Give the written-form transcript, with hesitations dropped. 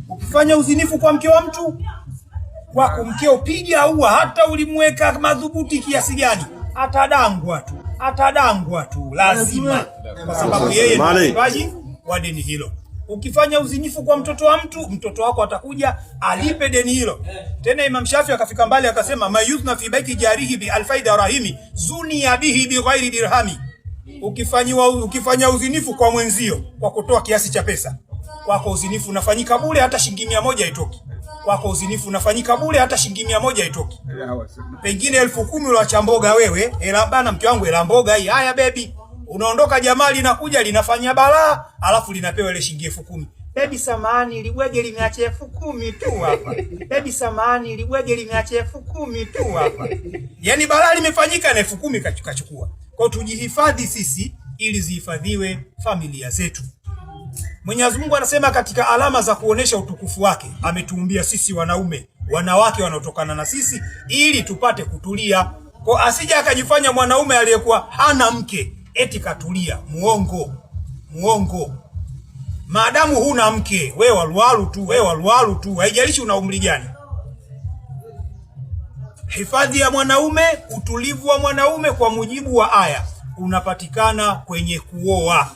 Ukifanya uzinifu kwa mke wa mtu, kwako mkeo piga ua, hata ulimweka madhubuti kiasi gani, atadangwa tu, atadangwa tu lazima, kwa sababu yeye ni mlipaji wa deni hilo. Ukifanya uzinifu kwa mtoto wa mtu, mtoto wako atakuja alipe deni hilo. Tena Imam Shafi akafika mbali akasema, mayuzna fi baiti jarihi bi alfai darahimi zunia bihi bi ghairi dirhami. Ukifanya uzinifu kwa mwenzio kwa kutoa kiasi cha pesa, kwako uzinifu unafanyika bure, hata shilingi 100 haitoki. Kwako uzinifu unafanyika bure, hata shilingi 100 haitoki. Pengine 10,000 uliacha mboga wewe, hela bana, mke wangu, hela mboga hii. Haya baby, unaondoka, jamaa linakuja linafanya balaa, alafu linapewa ile shilingi 10,000. Baby samahani, libwege limeacha 10,000 tu hapa. Baby samahani, libwege limeacha 10,000 tu hapa. Yaani balaa limefanyika na 10,000 kachukua. Kwa hiyo tujihifadhi sisi ili zihifadhiwe familia zetu. Mwenyezi Mungu anasema katika alama za kuonesha utukufu wake ametuumbia sisi wanaume, wanawake wanaotokana na sisi ili tupate kutulia. Kwa asije akajifanya mwanaume aliyekuwa hana mke eti katulia. Muongo, muongo. Maadamu huna mke, we waluwalu tu, we waluwalu tu, haijalishi una umri gani. Hifadhi ya mwanaume, utulivu wa mwanaume kwa mujibu wa aya unapatikana kwenye kuoa.